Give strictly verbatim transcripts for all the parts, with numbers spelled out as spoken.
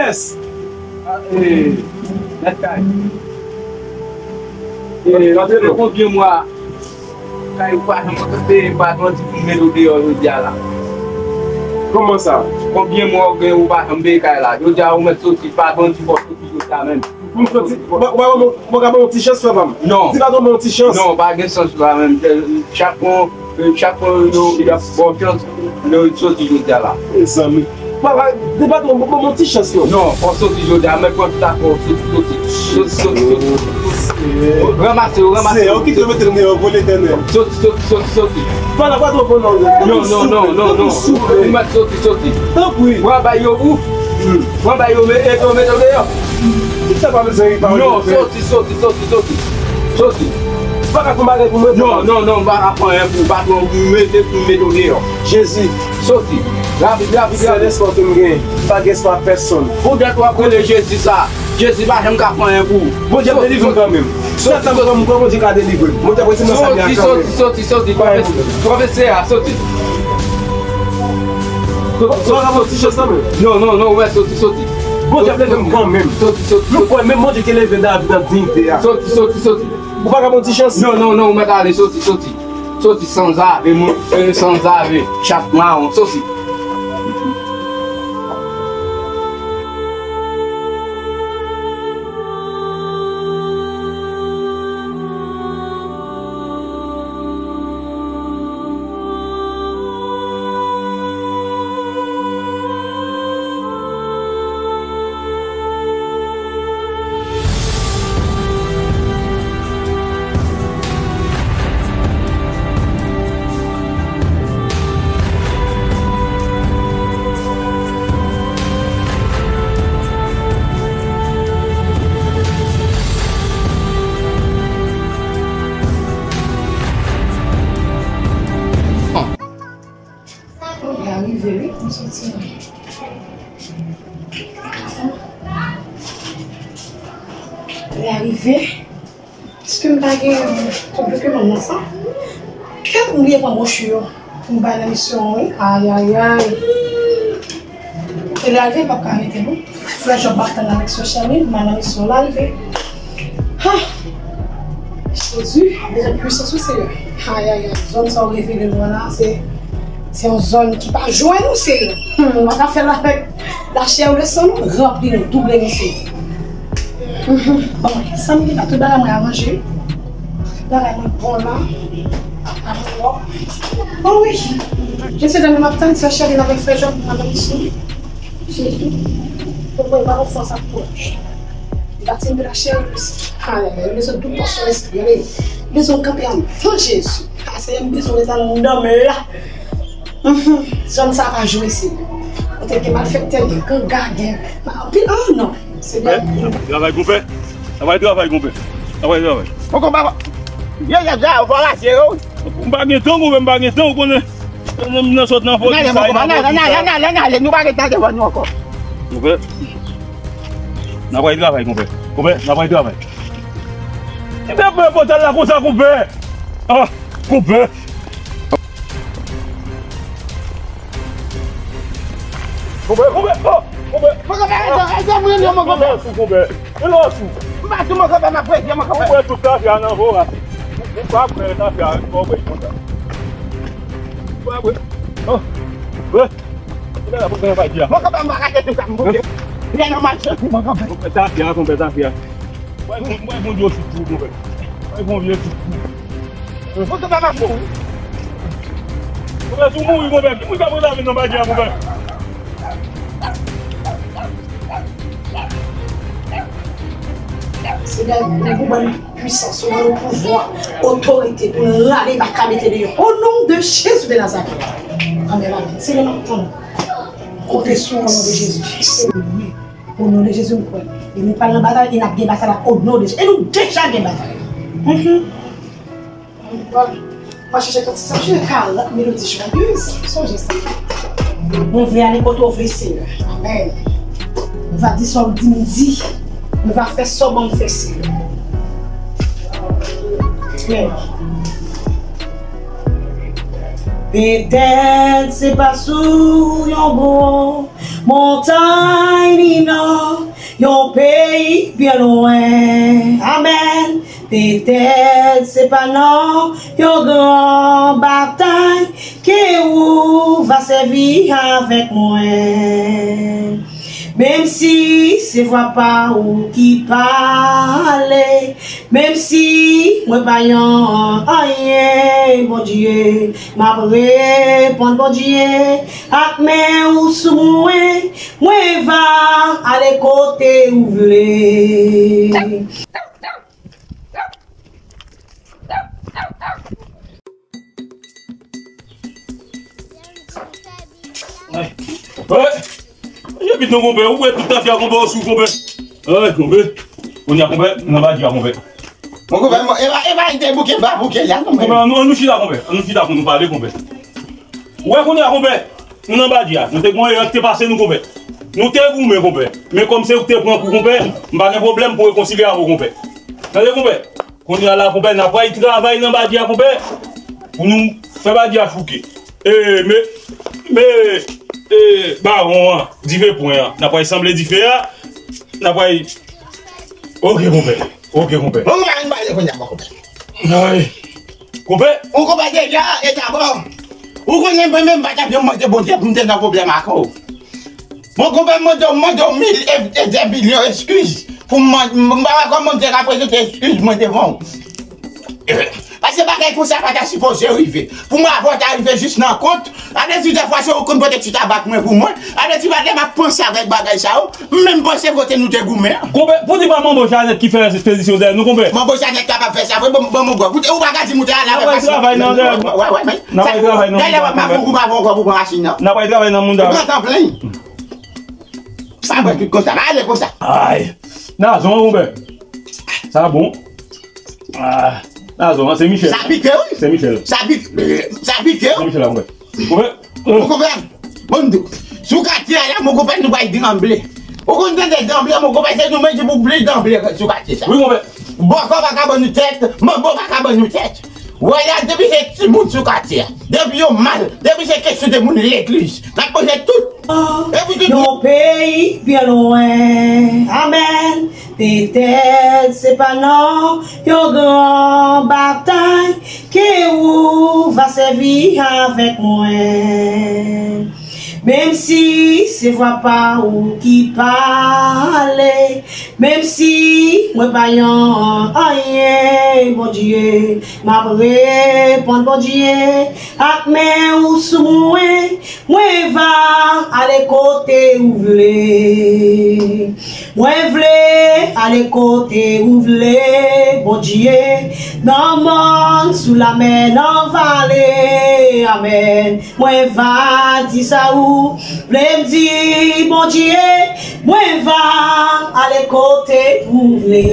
Yes. Ah, eh, mèt kay. Eh, sa fè konbyen mwa kay ou pa janm peye patwon an di pou m mete w deyò jodi a la? Kòman sa? Konbyen mwa ou gen ou pa janm peye kay la? Jodi a ou mèt soti, patwon an di fò w soti jodi a menm. Pou m soti, mwen, mwen, mwen, mwen ka ba w yon ti chans, frè pa m. Non. Di patwon ban yon ti chans. Non, pa gen chans la menm. Chak fwa, chak fwa yo, y ap ba w chans, yo soti jodi a la. Mezanmi. Papa, di patwon ban m yon ti chans, non. Non, fò w soti jodi a, mèt pran tout afè w, soti, soti. Soti, soti, soti. Ranmase yo, ranmase yo. Seyè, ou kite yo mete m deyò, vo Letènèl. Soti, soti, soti, soti. Papa, pa twò fò non. Non, non, non, non, non. Ou mèt soti, soti. Tanpri. Mwen bay yo pou. Mwen bay yo, e yo mete w deyò. Ki sa pa bezwen ri pa. Non, soti, soti, soti, soti. Soti. Ou pa ka fè yon bagay pou mwen, non, papa? Non, non, m pa ka fè anyen pou ou. Patwon an mete pou m mete w deyò. Jezi. Soti. Rapid, rapid, rapid. Sèl espwa ke m gen, m pa gen espwa pèsonn. Pou dat w ap rele Jezi sa. Jezi pa janm ka fè anyen pou ou. Bondye ap delivre m kanmenm. Sèl sa m kwè, m kwè Bondye ka delivre m. Bondye ap retire m nan sa m ye a kanmenm. Soti, soti, soti, soti. Pwofesè a, soti. Soti, soti, soti. Non, non, non, ou mèt soti, soti. Bondye ap leve m kanmenm. Soti, soti, soti. Nou kwè menm Bondye ki leve David nan diyite a. Soti, soti, soti. Ou pa ka ban m ti chans? Non, non, non, ou mèt ale, soti, soti. Soti sanzave, moun, eh, sanzave, chat mawon, soti. Bon, lè a rive, wi, m soti. Lè a rive. Èske m pa gen tout dokiman m nan sa? Kèt, m bliye pran bwochi yo pou m bay nan misyon an, wi. Ayayay. E lè a rive, m p ap ka rete, non. Frè Jòb ap tann avèk sè Chèlin, m al nan misyon, lè a rive. Ha! Jezi, bezwen pwisans ou, Seyè. Ayayay, zòn sa ou revele mwen la, se, se yon zòn ki pa jwe, non, Seyè. Hmm, mwen ka fè l avèk lachè ou leson, non, ranpli nou, double nou, Seyè. Mhm. Bon, sa m gen la, tout bagay mwen aranje. Tout bagay mwen bon la. Bon, wi. Jezi, dan m ap tann sè Chèlin avèk frè Jòb, madanm sou. Jezi. Bon, mwen pa konn fòs ak kouraj. Li pa tire lachè, li bezwen, ay, ay, ay, li bezwen doutò sou lespri, li bezwen kanpe anndan Jezi. A, Seyè, m bezwen ret anndan m la. Mhm. Zòn sa pa jwe, Seyè. Kote gen malfektè, gen ganga, gen anpil, ah, non. Seyè. Travay, konpè. Travay, travay, konpè. Travay, travay. Poko ba. Yo, yo, yo, yo, vòlase yo. M pa gen tan, konpè, m pa gen tan, ou konnen. M nan sot nan fòt. N ale, sa, mon konpè, n ale, n ale, n ale, n ale, nou pa gen tan devan nou ankò. Konpè. N ap al travay, konpè. Konpè, n ap al travay. Ki te fè pòtal la konsa, konpè? Ah, konpè. Konpè, konpè, oh, konpè. Mon konpè, ede, ede mwen, non, mon konpè. Konpè, sou, konpè. E lò sou. M pa di mon konpè, m ap prese, mon konpè. Konpè, tout tafya nan voras. Ou pa prè tafya, ou pa prè konsa. Ou pa prè. Oh, prè. Konpè, la, pou konpè, pa di a. Mon konpè, m pa ka kite sa, mon konpè. Byen nan mache, mon konpè. Konpè, tafya, konpè, tafya. Mwen, mwen, mwen, bon, yo sou kou, konpè. Mwen, bon, yo sou kou. Konpè, pa mache. Konpè, si w mouri, konpè, ki moun k ap rann avè nan bagay la, konpè? Seyè, ou ban m pwisans, ou ban m pouvwa, otorite pou n rale baka mete deyò. O non de Jezi de Nazarèt. Amèn, amèn. Seyè, m ap tann. Konte sou ou, o non de Jezi. O non de Jezi, m kwè. E nou pral nan batay, e n ap gen batay la, o non de Jezi. E nou deja gen batay la. Mhm. Bon, mwen chèche kantik sa, m chèche karant melodi jwayez. Sonje sa. Mwen vle ale kote w vle, Seyè. Amèn. Mwen va di sa w di m di. Mwen va fè sa w ban m fè, Seyè. Amèn. Petèt se pa sou yon gwo montay ni nan yon peyi byen lwen. Amèn. Petèt se pa nan yon gran batay ke ou va sèvi avèk mwen. Menm si se vwa pa ou ki pale, menm si mwen pa yon anyen, Bondye, m ap reponn, Bondye, ak men ou sou mwen, mwen va ale kote ou vle. Ay. Ay. Manje pit non, konpè. Ou wè tout tafya, konpè, ou sou, konpè. Ay, konpè. Kounye a, konpè, nou nan badji a, konpè. Bon, konpè, e pa, e pa li te bouke, pa bouke la, konpè. Konpè, ann nou, ann nou chita, konpè. Ann nou chita pou nou pale, konpè. Ou wè kounye a, konpè. Nou nan badji a. Nou te gen yon erè ki te pase nou, konpè. Nou te goumen, konpè. Men kòm se ou ki te pran kou, konpè, m pa gen pwoblèm pou rekonsilye avè w, konpè. Tande, konpè. Kounye a la, konpè, n ap pral travay nan badji a, konpè, pou nou fè badji a chouke. E, men, men, e, bawon an, dife pwen an, n ap pral sanble dife a, n ap pral, oke, konpè, oke, konpè. Bon, konpè, ann pale kounye a, bon, konpè. Ay, konpè. Ou konpè deja, e dabò. Ou konnen mwen menm, m pa t ap janm mande Bondye pou m te nan pwoblèm ak ou. Bon, konpè, m mande w, m mande w mil e, e de milyon eskiz pou m mande, m pa wè kòman m te ka prezante eskiz mwen devan w. Paske bagay konsa pa ta sipoze rive. Pou mwen, avè w ta rive jis nan kont, sa vle di dèfwa se ou konn pote ti tabak mwen pou mwen. Sa vle di, pandan m ap panse avèk bagay sa yo, m menm panse kote nou te goumen an. Konpè, pou di pa manbo Janèt ki fè espedisyon dèyè nou, konpè. Manbo Janèt kapab fè sa vre, bon, bon, bon, bon. Ou pa ka di m ou te ale avèk machin. N ap travay nan dèyè. Wè, wè, men. N ap travay nan dèyè. Dèyè w ap mavou, ou mavou ankò pou pran machin nan. N ap travay nan moun dèyè. Ou pran tanplen. Sa mwen tout konsa, pa ale konsa. Ay, Nazon, konpè. Sa bon. Ah, Nazon, se Michel. Sa pike, wi. Se Michel. Sa pike, sa pike. Se Michel, konpè. Konpè. Mon konpè, bon, si w ka tire la, mon konpè, nou bay tranble. Ou konn tande tranble, mon konpè, se nou menm ki pou plis tranble sou katye sa. Wi, konpè. Bòkò pa ka ban nou tèt, manbo pa ka ban nou tèt. Wè la, depi se timoun sou katye a, depi yo mal, depi se kesyon de moun legliz, n ap manje tout. Epi tout yon peyi byen lwen. Amèn. Petèt se pa nan yon gran batay ke ou va sèvi avèk mwen. Menm si se vwa pa ou ki pale, menm si mwen pa yon anyen, Bondye, m ap reponn, Bondye, ak men ou sou mwen, mwen va ale kote ou vle. Mwen vle ale kote ou vle, Bondye, nan mòn, sou lamè, nan vale. Amèn. Mwen va di sa ou vle m di, Bondye, mwen va ale kote ou vle.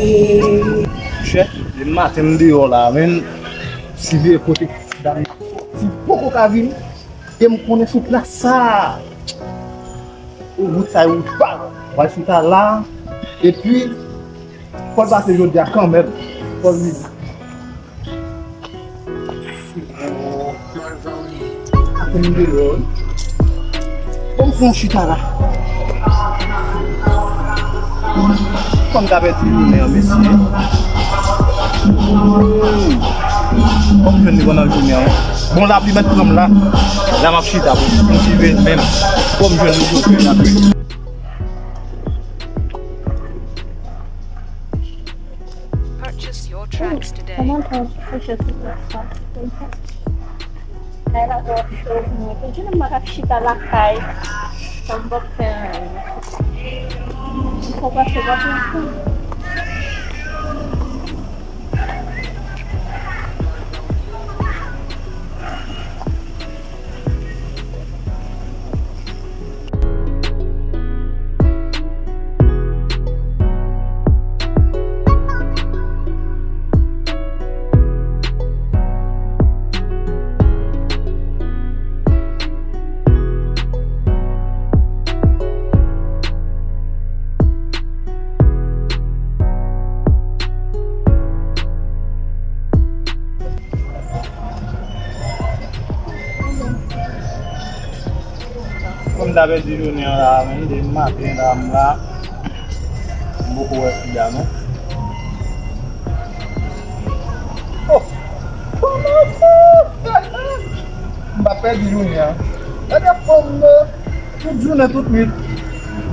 Chè, depi maten m deyò la, menm, si vye kote ti dam nan soti, poko ka vini, e m konnen sou plas sa, wout sa, e wout pa, w al chita la, epi, fò l pase jodi a kanmenm, fò l rive. Atenn deyò wi. Bon, m fè yon chita la. Kòm ta pèdi jounen an, mesye. Bon, m jwenn li pandan jounen an. Bon, lapli mèt pran m la. La, m ap chita pou m rive menm. Bon, m jwenn li pou m jwenn apre. Purchase your tracks today. Kòman pou fouche sou plas sa? Kay la twò cho pou mwen. Pou jounen m ap chita lakay. Sa m p ap fè anyen. M fò pase pa pou fou. Kòm m ta pèdi jounen an la, menm depi maten la, m la. M poko wè fi a, non. Oh! M pa pèdi jounen an. Gade fanm nan. Tout jounen, tout nwit.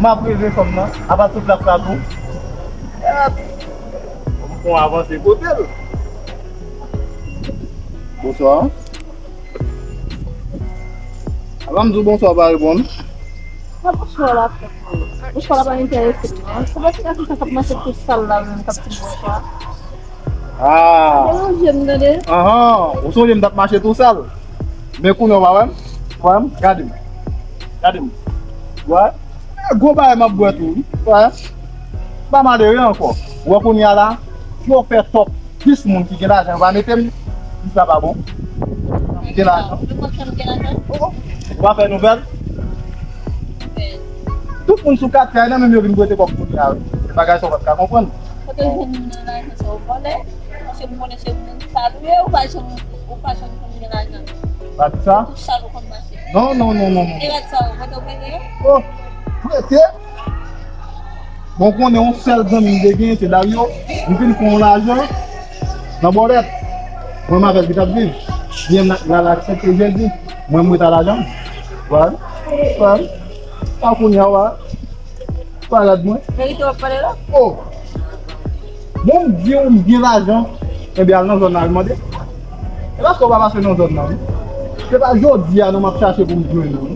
M ap reve fanm nan. Apa sou plas la tou. Gad. M pran avanse kote l. Bonswa. Avan m di w bonswa, w pa reponn. Sa bonswa la fè? Bonswa la pa enterese m non. Se paske atis sa k ap mache tou sal la menm k ap di m bonswa. Ah. Deranje m, tande. Ahan, ou sonje m t ap mache tou sal. Men kounye a w pa wè m? W pa wè m? Gade m. Gade m. W wè? E gwo bagay m ap bwè tou, wi. W wè? M pa malere ankò. W wè kounye a la, si w fè top plis moun ki gen lajan yo pa mete m, plis la pa bon. Ki gen lajan. Ou pa fè nouvèl? Tout moun sou katye a nan menm yo vin prete kòb kounye a, wi. Se bagay sa w pa t ka konprann. Kote w jwenn lajan sa w vòlè? Paske m konnen se moun sal ou ye, ou pa janm, ou pa janm konn gen lajan. Pa di sa? Tout sal ou konn mache. Non, non, non, non, non. E rad sa w, kote w prete yo? Oh, prete? Bon, konnen yon sèl zanmi m te gen, se Dario. M fin fè yon lajan nan bòlèt. Mwen m avè l ki t ap viv. Byen, m la, la aksepte jedi. Mwen m ret a lajan m. Wè. Wè. Pa kounye a, wè. Pa rad mwen. Verite w ap pale la? Oh. Bon, m di w m gen lajan. Ebyen, al nan zòn nan, al mande. E paske w pa pase nan zòn nan, wi. Se pa jodi a non m ap chache pou m jwenn ou.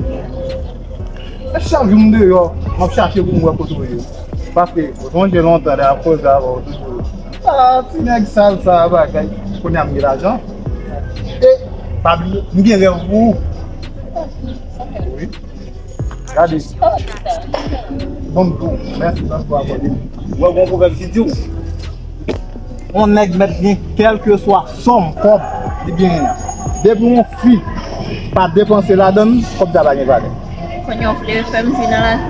Se chak jou m deyò, m ap chache pou m wè kote w ye. Paske, ou sonje lontan lè m ap koze avè w toujou. Ah, ti nèg sal sa, bagay. Kounye a m gen lajan. E, pa bliye, m gen rèv pou ou. Wi. Gade. Bon, bon, mèsi, mèsi pou akòde m. Mwen, gon pwovèb ki di w, yon nèg mèt gen kèlkeswa sòm kòb li genyen an. Depi yon fi pa depanse ladan l, kòb sa pa gen valè. Kounye a w vle fè m jwi nan lajan.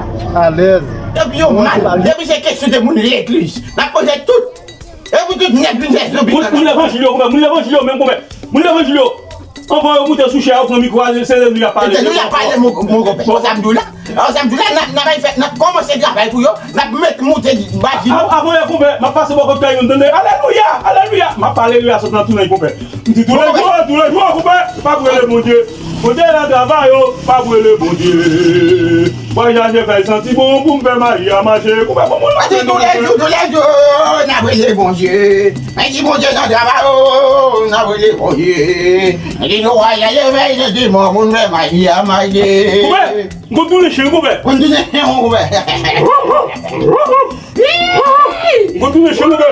Alèz. Depi yon mal, depi se kesyon de moun legliz, n ap poze tout. E pou tout nèg vin fè zonbi. Moun, moun levanjil yo, konpè, moun levanjil yo menm, konpè. Moun levanjil yo. Anvan yo moute sou chè, yo pran mikwo a, se de nou y ap pale. Se de nou y ap pale, mon, mon konpè. Bon, sa m di w la. Bon, sa m di w la, n ap, n ap fè, n ap kòmanse travay pou yo, n ap met moute bajin. Avan yè, konpè, m ap pase bò kot kay youn, tande. Alelouya, alelouya. M ap pale alelouya sot nan tou nèg, konpè. M di toulejou, toulejou, konpè, pa brele Bondye. Bondye nan travay, oh, pa brele Bondye. Mwen chache fè l santi bon pou m fè maji a mache. Konpè, bon, mwen mache toulejou, toulejou, n ap rele Bondye. Men di Bondye nan travay, oh, n ap rele Bondye. Men di nou wa chache fè l santi bon pou m fè maji a mache. Konpè, m konn tounen chen, konpè. Konn tounen chen, konpè. Mwen tounen chen, konpè.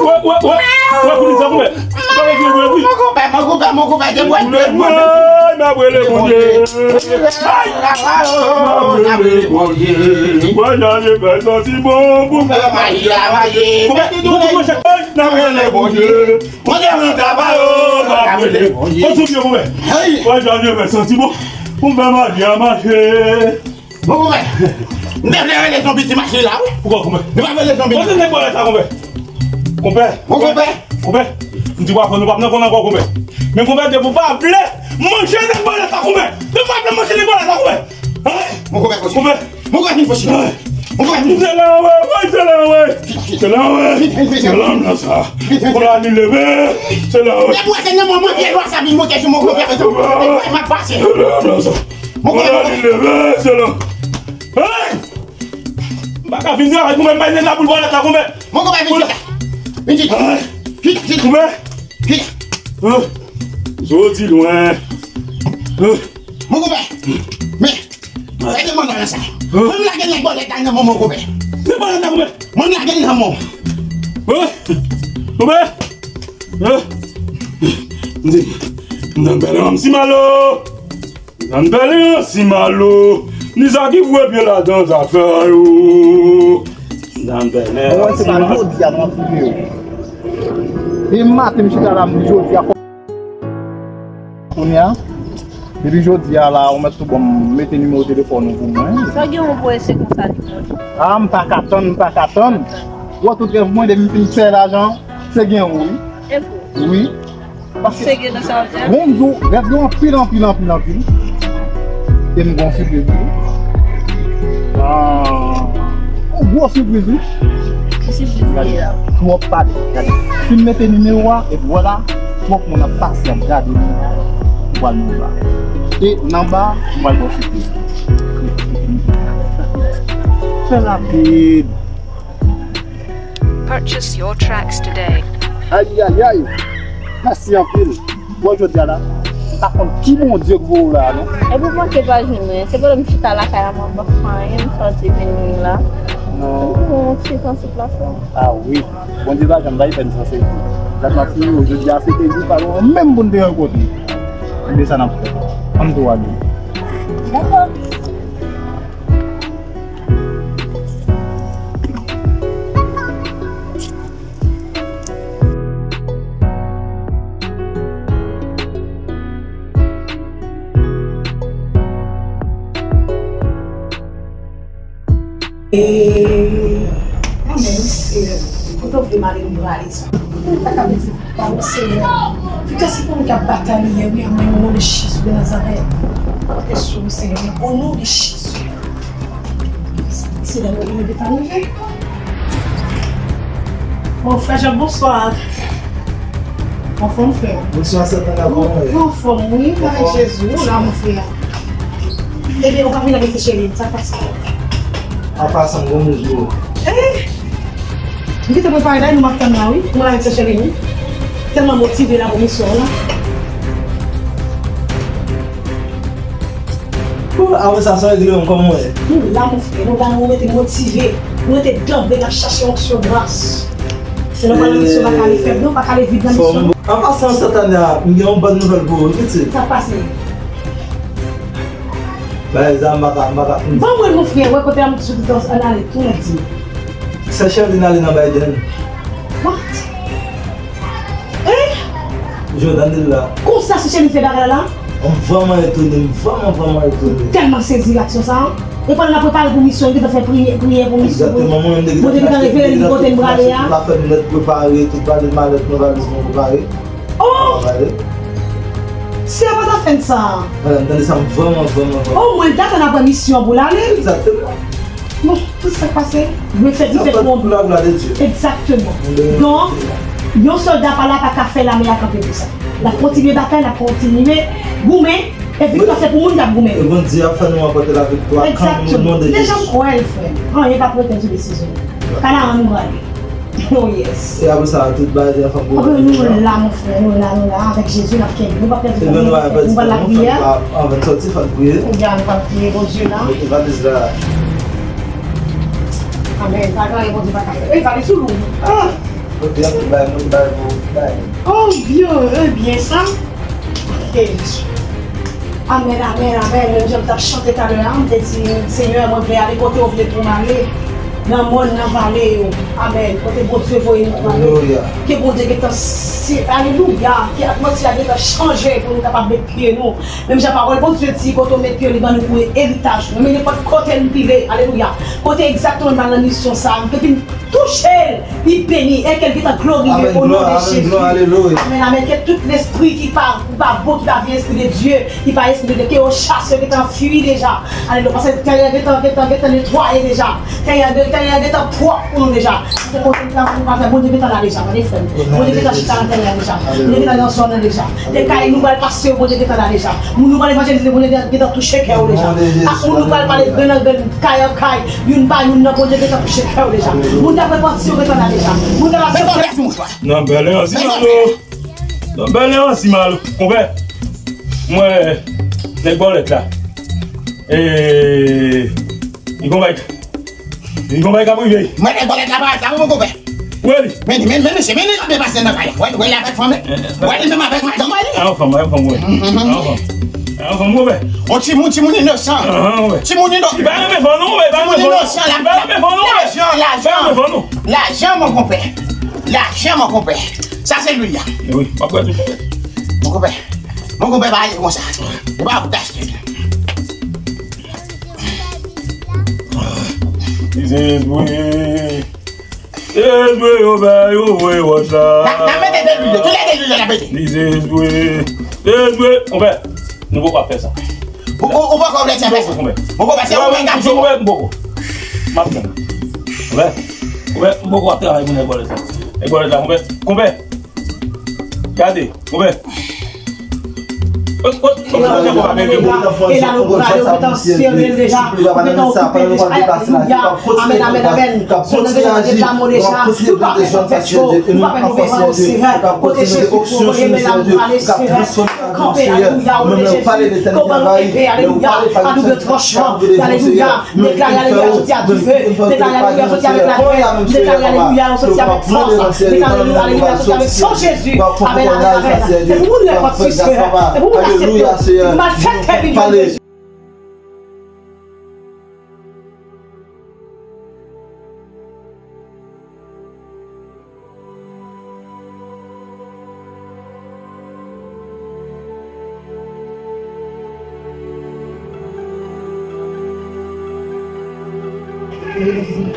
Wè, wè, wè. Wè, kounye sa, konpè. Bagay ki wè, wi. Mon konpè, mon konpè, mon konpè, de mwen, de mwen. Wè, n ap rele Bondye. Ay! N ap rele Bondye. Mwen, jan je fè santi bon pou mwen. Konpè, konpè, konpè, n ap rele Bondye. Mwen, jan je fè santi bon pou mwen. Mwen, jan je fè santi bon pou mwen, maji a mache. Bon, konpè. M te vle rele zonbi ti mache la, wi. Poukò, konpè? M pa vle zonbi. Kote nèg bòlèt la, konpè? Konpè. Bon, konpè. Konpè. M di w avan, nou p ap nan kòn ankò, konpè. Men, konpè, depi w pa vle manje nèg bòlèt la, konpè. Depi w pa vle manje nèg bòlèt la, konpè. Hein? Bon, konpè, konpè. Konpè. Bon, konpè, vin fòse. Hein? Bon, konpè, vin. Se la, wè, wè, se la, wè. Vin, vin. Se la, wè. Vin, vin, vin. Se la, m nan sa. Vin, vin, vin. Kounye a li leve. Se la, wè. Depi w wè se nan moman pye lwa sa vin monte sou mwen, konpè. Konpè. M ap pase. Se la, m nan sa. Mon konpè, li leve, se la. Hey! M pa ka vin travay, konpè, m pa vin la pou l vòlè sa, konpè. Mon konpè, vin chita. Vin chita. Hey! Chita, chita. Konpè. Chita. Hein? Jodi lwen. Hein? Mon konpè. Men. Gade mwen nan sa. Hein? Mwen lage nèg bòlèt la nan men w, mon konpè. Nèg bòlèt la, konpè. Mwen lage nan men w. Hein? Konpè. Hein? M di, m nan bèl anm si malo. Nan bèl anm si malo. Ni sa ki vwe pye ladan zafè yo. Nan bèl anm si malo. Mwen se pa jodi a mwen ap fouye yo. Depi maten m chita la, m di jodi a fò. Kounye a, depi jodi a la, ou mèt tou ban m mete nimewo telefòn ou pou mwen. Sa gen yon bwè se konsa li manje. Ah, m pa ka tann, m pa ka tann. Ou wè tout rèv mwen, depi m fin fè lajan, se gen ou, wi. E pou? Wi. Paske, se gen nan sa w di a? Bon, m di w, rèv yo anpil, anpil, anpil, anpil. E m gen yon sipriz pou ou. Ah, yon gwo sipriz, wi. Ki sipriz li ye la? Twòp pale. Gade. Si m mete nimewo a, epi vwala, twòp moun ap pase, ap gade nou. Ou pral nan ba. E nan ba, m pral ba w sipriz. Fè rapid. Purchase your tracks today. Ayayay! Mèsi anpil. Bon, jodi a la, m pa konn ki Bondye k voye w la a, non. Epi manke pa jwenn mwen. Se pandan m chita lakay la, mwen pa fè anyen, m santi vin la. Non. Yon ti tan sou plas la. Ah wi. Bondye pa janm bay pèn san sezi. Dat maten yo, jodi a se te jou pa nou menm pou n te rankontre. Ebyen sa n ap fè. Ann tou ale. Dakò. E, amèn, wi, Senyè. Kote w vle m ale, m prale sa. Mwen pa ka mete pa w, Senyè. Pita se pou mwen k ap batay li yè, wi, amèn, o non de Jezi de Nazarèt. Kote sou, Senyè, o non de Jezi. Se lè nou rive detan rive. Bon, frè Jan, bonswa. Anfòm, frè? Bonswa, Santana, kòman w ye? Mwen anfòm, wi, avèk Jezi, ou la, mon frè. Ebyen, ou pa vin avèk Cheri, sa k pase? An pasan, bonjou. Eh! M gentan prepare la, nou m ap tann la, wi. Mwen avèk Cheri, wi. Tèlman motive la pou misyon an la. Apre sa, sa regle menm kòman w ye? Nou la, mon frè, nou la, nou rete motive, nou rete danbe, n ap chache onksyon gras. Se lè w pral nan misyon, pa ka ale fèb, non, pa ka ale vid nan misyon, non. An pasan, Santana, m gen yon bòn nouvèl pou ou, wi, pitit. Sa k pase? Bagay sa, m pa ka, m pa ka. Ban mwen l, mon frè, wè kote a, m sou tout an ale, tou nèt di. Sè Sherline ale nan Biden. What? Hein? Jodi a, m te la. Konsa, Sè Sherline fè bagay la? M vrèman etone, m vrèman, vrèman etone. M tèlman sezi reyaksyon sa. E pandan n ap prepare pou misyon, li gentan fè priyè, priyè pou misyon. Egzakteman, mwen menm, Bondye gentan revele m ki kote m prale a. Tout afè m nèt prepare, tout valiz malèt mwen, valiz mwen prepare. Oh! Vale. Se apa zafè sa? Vale, m tande sa, m vrèman, vrèman, vrèman. Oh, mwen t atann apre misyon pou l ale. Egzakteman. Bon, tout sa k pase, dwe fè, li fèt pou la glwa de Dye. Egzakteman. Donk, yon sòlda pa la pa ka fè lame a kanpe pou sa. N ap kontinye batay, n ap kontinye goumen, e viktwa se pou moun k ap goumen. E Bondye ap fè nou ranpòte laviktwa. Egzakteman. Deja m kwè l, frè m. Anyen p ap rete sou desizyon m. Pa la ann prale. Oh yes. E apre sa, tout bagay te anfòm pou ou. Anben nou la, mon frè, nou la, nou la, avèk Jezi n ap kenbe. Nou p ap pèdi tan, nou pral lapriyè. Anvan n sòti, fò n priye. Ebyen, nou pral priye, Bondye la. Mete valiz la. Amèn. Pa gen anyen Bondye pa ka fè. Ey, valiz ou lou. Ah! Bondye ap bay moun, bay moun, bay. Oh, Dieu, ebyen sa. Ok. Amèn, amèn, amèn. Menm jan m t ap chante talè a, m te di, Senyè, mwen vle ale kote w vle pou m ale. Nan mòn, nan vale yo. Amèn. Kote Bondye voye nou prale. Alelouya. Ke Bondye gentan si, alelouya. Ke atmosfè a gentan chanje pou nou kapab met pye nou. Menm jan pawòl Bondye di, kote w met pye w, li ban nou pou eritaj nou. Men nenpòt kote n vire, alelouya. Kote egzakteman m al nan misyon sa, m te vin touche l, li beni, e ke l gentan gloriye o non de Jezi. Amèn, glwa, amèn, glwa, alelouya. Amèn, amèn. Ke tout lespri ki pa, ki pa bon, ki pa vin, espri de Dye, ki pa espri de Dye, ke yo chase, yo gentan fui deja. Alelouya. Paske tè a gentan, gentan, gentan netwaye deja. Tè a, tè a gentan pwòp pou nou deja. Se kote nou pral fè, Bondye gentan la deja, tande frè m. Bondye gentan chita nan tè a deja. Bondye gentan nan zòn nan deja. De kay nou pral pase yo, Bondye gentan la deja. Moun nou pral evanjelize, Bondye gentan touche kè yo deja. Ak moun nou pral pale grenn an grenn, kay an kay, youn pa youn nan, Bondye gentan touche kè yo deja. Moun k ap repanti yo gentan la deja. Moun k ap aksepte. Nan bèl anzimalo. Nan bèl anzimalo. Konpè. Mwen, nèg bòlèt la. E, li konpè. Li gon bagay k ap rive. Mwen, nèg bòlèt la parèt la, wi, mon konpè. Wi, li. Men, men, men, mesye, men, li kanpe pase nan kay la. Wè, wè, li avèk fanm, wè, li menm avèk madanm, wè, li. A yon fanm, a yon fanm, wi. A yon fanm, a yon fanm, wi. On timoun, timoun inosan. Timoun inosan. Li pa renmen fanm, non, wi, li pa renmen fanm, non. Timoun inosan, li pa renmen fanm, non, wi. Lajan, lajan. Li pa renmen fanm, non. Lajan, mon konpè. Lajan, mon konpè. Sa se lwil la. Wi, m ap wè tou. Mon konpè. Mon konpè pa ale konsa. Ou pa pou tache. Li se espre. Espre yo fè yo voye wòch la. N ap mete de lwil yo. Tout lè de lwil yo n ap mete. Li se espre. Espre. Konpè, nou poko ap fè sa. Ou, ou, ou poko vle tchè pèsonn. Konpè. Poko pèsonn, ou gen gade. Konpè, m poko. M ap tann. Konpè. Konpè, m poko ap travay pou nèg vòlè sa. Nèg vòlè sa, konpè. Konpè. Gade, konpè. E la nou prale, ou gentan sere l deja, ou gentan okipe l deja. Alelouya. Amèn, amèn, amèn. Sèl nan deja deklame w deja. Nou pa pèmèt nou fè cho. Nou pa pèmèt nou fè cho, Senyè. Kote Jezi, kote men la nou prale, Senyè. Kanpe, alelouya, o non de Jezi. Ke w ban nou epe, alelouya, a double tranchant, alelouya. Deklare alelouya, soti a dife. Deklare alelouya, soti avèk lapè. Deklare alelouya, soti avèk fòs. Deklare alelouya, soti avèk san Jezi. Amèn, amèn, amèn. Se pou moun repant sispe. Se pou moun aksepte. Se pou malfektè vin jwenn Jezi.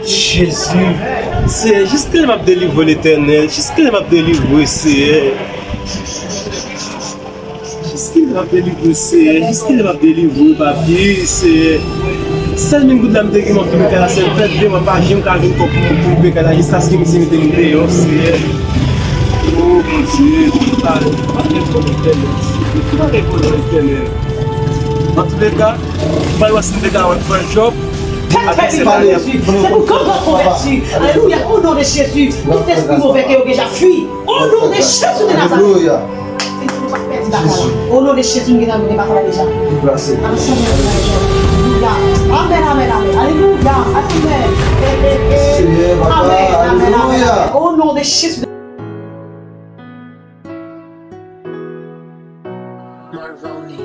Jezi, Seyè, jiskilè m ap delivre, Letènèl? Jiskilè m ap delivre, Seyè? Jiskilè m ap delivre, Seyè? Jiskilè m ap delivre, Papi, Seyè? Sèl menm goud la m te gen, m ap vin kay la, sèl fè de mwa pa jem ka vin kòb pou m koupe kay la, jiskaske misye mete m deyò, Seyè. O Bondye, tout bagay, tout bagay bon nan Letènèl, tout bagay bon nan Letènèl. Antouleka, m pral wè si m te ka wè frè Jòb. Tèt fè vin ba Jezi. Se pou gangan konvèti. Alelouya. O non de Jezi, tout lespri move ke yo deja fui. O non de Jezi de Nazarèt. Alelouya. Senyè, nou pa pèdi batay la. O non de Jezi, nou gentan mennen batay la deja. Ansanm avèk Jezi. Alelouya. Amèn, amèn, amèn. Alelouya. Amèn. Senyè, papa, amèn, amèn, amèn. Alelouya. O non de Jezi. Marvoni.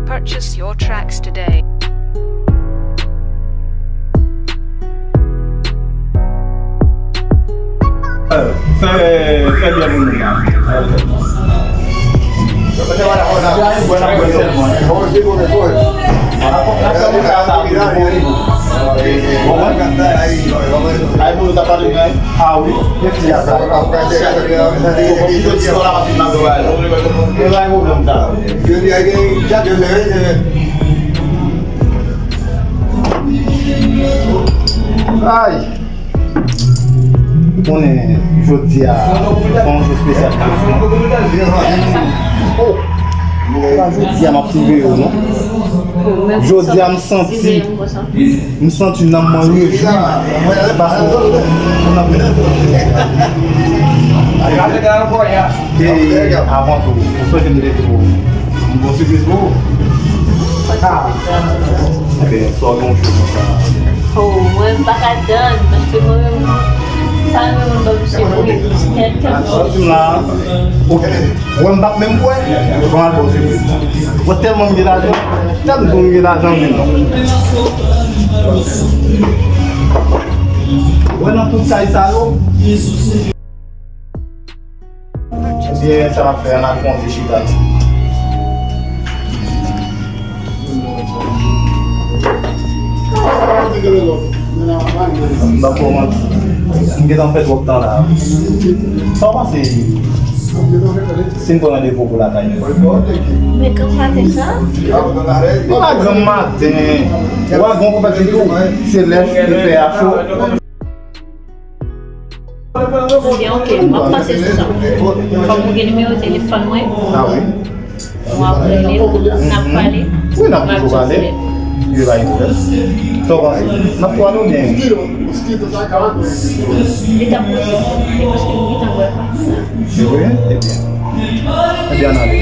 Purchase your tracks today. Fè, fè byen pou nou la. Ay, pou nou ta pale, men. Ah wi. Jodi a la, m ap vin nan dòl. E pa yon pwoblèm sa. Jodi a gen chat yo fè. Ay. Konnen jodi a se yon jou espesyal pou mwen. Oh. Jodi a m ap siveye w non. Jodi a m santi, m santi nanm mwen rejwi. Paske ou nan. E avan tou, ou swete m te di w yon bon sipriz pou ou. Ah. Ebyen, sa w gen yon jou konsa. Oh, mwen m pa ka tann, paske mwen menm, m pa renmen moun ban m sipriz. Kèlkeswa. Santi m la, ok. Wè m p ap menm kwè, yo pran al ba w sipriz. Mwen tèlman m gen lajan, tèlman m gen lajan vin non. Wè nan tout kay sa yo. Ebyen, sa n ap fè, ann al fè yon ti chita. M p ap ba w manti. M gentan fè twòp tan la. Sa w panse si m pran randevou pou lakay mwen? Men granm maten sa? Se pa granm maten. Ou pa gen yon konpèt ditou. Se lè fè a cho. Ebyen, ok, m ap panse sou sa. Fòk ou gen nimewo telefòn mwen. Ah wi. Mwen ap rele, n ap pale. Wi, n ap toujou pale. Li pa gen pwoblèm. Sa w panse? N ap pale oubyen? Li t ap posib. E paske m gentan wè pa. Se vre? Ebyen. Ebyen, ann ale.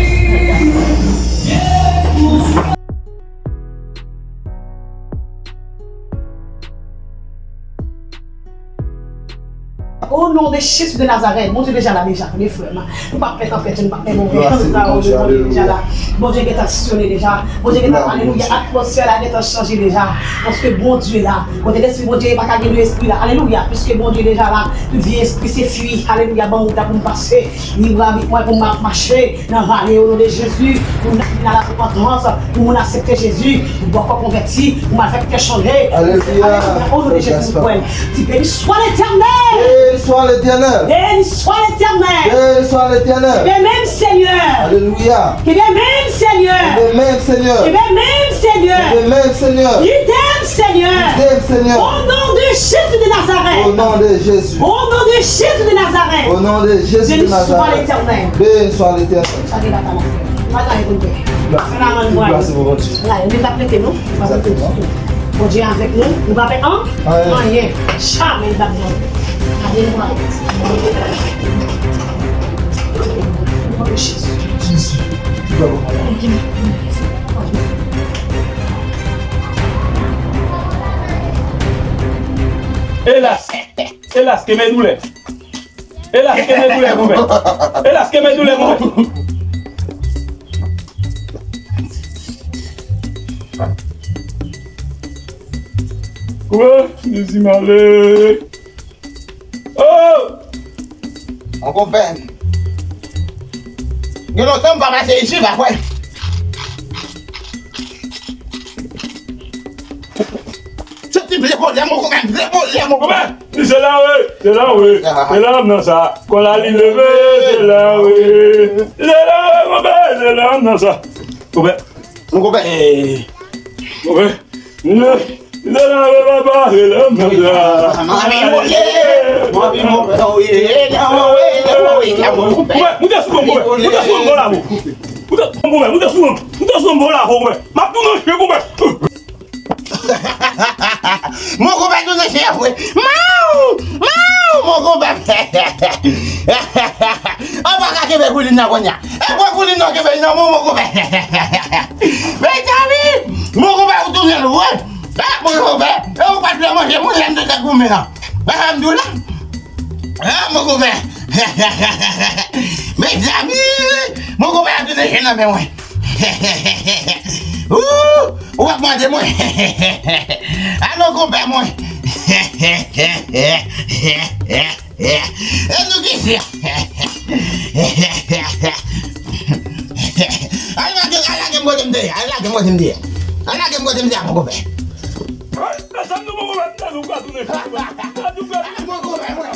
O non de Jezi de Nazarèt, Bondye deja la deja, tande frè m. Nou p ap pè tanpèt yo, nou p ap pè move tan sa yo, Bondye deja la. Bondye gentan aksyone deja. Bondye gentan, alelouya, atmosfè la gentan chanje deja. Paske Bondye la. Kote lespri Bondye ye, pa ka gen de espri la. Alelouya, piske Bondye deja la. Vye espri se fwi. Alelouya, ban wout la pou m pase. Libre arbitre mwen pou m ap mache nan vale o non de Jezi. Pou moun vin a la repantans, pou moun aksepte Jezi, pou bòkò konvèti, pou malfektè chanje. Alelouya. Alelouya, o non de Jezi nou kwè. Di, béni soit l'Éternel. Béni soit l'Éternel. Béni soit l'Éternel. Béni soit l'Éternel. Kenbe menm Senyè. Alelouya. Kenbe menm Senyè. Kenbe menm Senyè. Kenbe menm Senyè. Kenbe menm Senyè. Kenbe menm Senyè. Kenbe menm Senyè. Au nom de Jésus de Nazareth. Au nom de Jésus. Au nom de Jésus de Nazareth. Au nom de Jésus de Nazareth. Béni soit l'Éternel. Béni soit l'Éternel. Sa gen batay la. Batay pou n fè. Sa la rann mwen. Plase pou Bondye. La, li t ap rete nou. Egzakteman. Bondye avèk nou. Nou pa fè an? Anyen. Anyen. Jamè li t ap ban nou. Alelouya. Jezi. Jezi. Elas. Elas, kenbe doulè. Elas, kenbe doulè pou mwen. Elas, kenbe doulè pou mwen. Wè, Jezi male. Oh! Mon konpè. Gen lontan m pa pase isit, pa kwè. Se ti vle vòlè, mon konpè, vle vòlè, mon konpè. Konpè, li se la, wi, se la, wi. Se la m nan sa. Kò la li leve, se la, wi. Se la, wi, konpè, se la m nan sa. Konpè. Mon konpè. Konpè. Se la, wi, papa, se la m nan sa. Mwen anvi vòlè, mwen anvi vòlè, wi, wi, wi, mon konpè. Konpè, moute sou mwen, konpè. Moute sou mwen, bon la, bon. Moute sou mwen, konpè. Moute sou mwen, bon la, bon, konpè. M ap tounen chen, konpè. Mon konpè tounen chen vre. Maw! Maw! Mon konpè. An pa ka kenbe koulin nan kounye a. E pran koulin nan kenbe nan men w, mon konpè. Mezanmi! Mon konpè ou tounen lwen. Ah, mon konpè. E ou pa t vle manje moun lè m te goumen an. Ba m di w la. Ah, mon konpè. Mezanmi! Mon konpè ap tounen chen nan men mwen. Ooh, ou ap mande mwen. Alò, konpè mwen. E nou ki se? Al lage, al lage m kote m te ye. Al lage m kote m te ye. Al lage m kote m te ye, mon konpè. Ay, mezanmi, nou, mon konpè, nou ka tounen. Mon konpè mwen.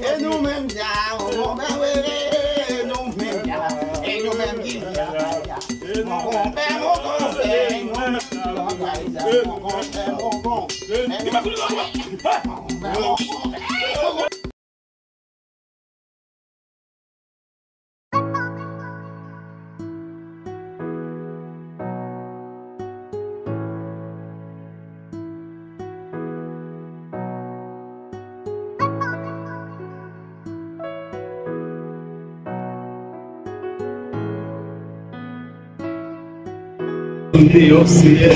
E nou menm sa, e nou menm sa, e nou menm ki sa, mon konpè, mon konpè, mon konpè, mon konpè, mon konpè. M deyò, Seyè.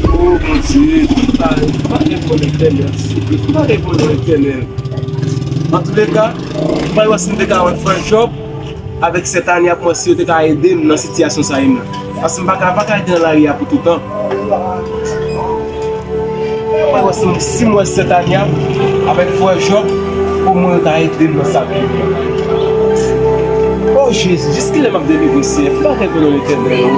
O Bondye, m pa, m pa gen bon entènèt, souple, m pa gen bon entènèt. Antouleka, m pral wè si m te ka wè frè Jòb avèk sè Tania pou wè si yo te ka ede m nan sitiyasyon sa a m nan. Paske m pa ka, pa ka rete nan lari a pou toutan. Mwen wè si, si mwen sè Tania avèk frè Jòb, omwen yo ta ede m nan sa m ye. O Jezi, jiskilè m ap delivre, Seyè? Fè bagay pou non Letènèl.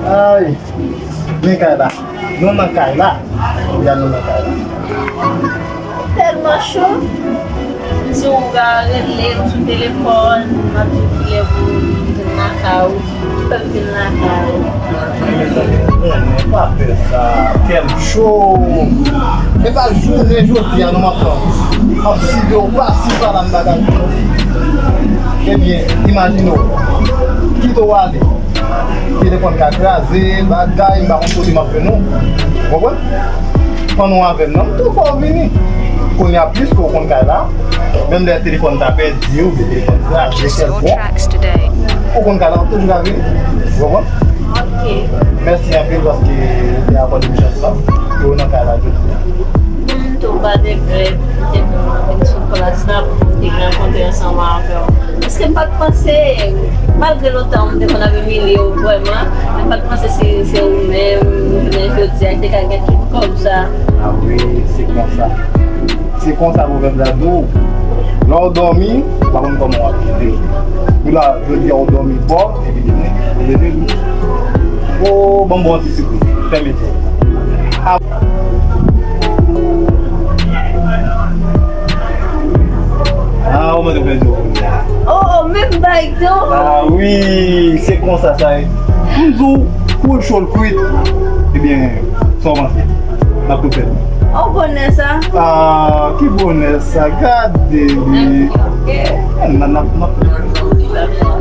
Ay, men kay la. Nou nan kay la. Ya nou nan kay la. Tèlman cho. M di w ka rele m sou telefòn, m ap di w kilè pou m vin lakay ou. Fè m vin lakay ou. Mezanmi, non, non, pa fè sa. Kèl cho. E pa jounen jodi a nou m ap pran. M ap sive w pa si pa la m bagay. Ebyen, imajine w. Kite w ale. Telefòn ka kraze, bagay, m pa konn kote m ap jwenn ou. Ou konprann? Ann ou avè m non, m tou fè w vini. Kounye a, piske w konn kay la, menm lè telefòn ta pèdi, oubyen telefòn kraze kèlkonk, ou konn kay la, w toujou ka vini. Ou konprann? Ok. Mèsi anpil paske ou te akòde m chans la, ke w nan kay la jodi a. M tou pa regrèt, m te vin sou plas la, pou m te rankontre ansanm avè w. Paske m pa t panse, malgre lontan m te konn ap imilye w vrèman, men m pa t panse se, se ou menm, jounen jodi a, ki te ka gen tout kòb sa. A wi, se konsa. Se konsa pwovèb la di w. Lè w dòmi, ou pa konn kòman w ap leve. Ou la, jodi a w dòmi pòv, epi demen, ou leve wi. O, ban m ba w yon ti sipriz. Fèmen je w. A, ou mèt fè di w. Oh, oh, menm bay tou. A wi, se konsa sa ye. M di w, kou l cho l kwit. Ebyen, sa w panse? N ap tou fè l. Oh, bonè sa. A, ki bonè sa? Gade li. Ok. N ap, n ap, n ap.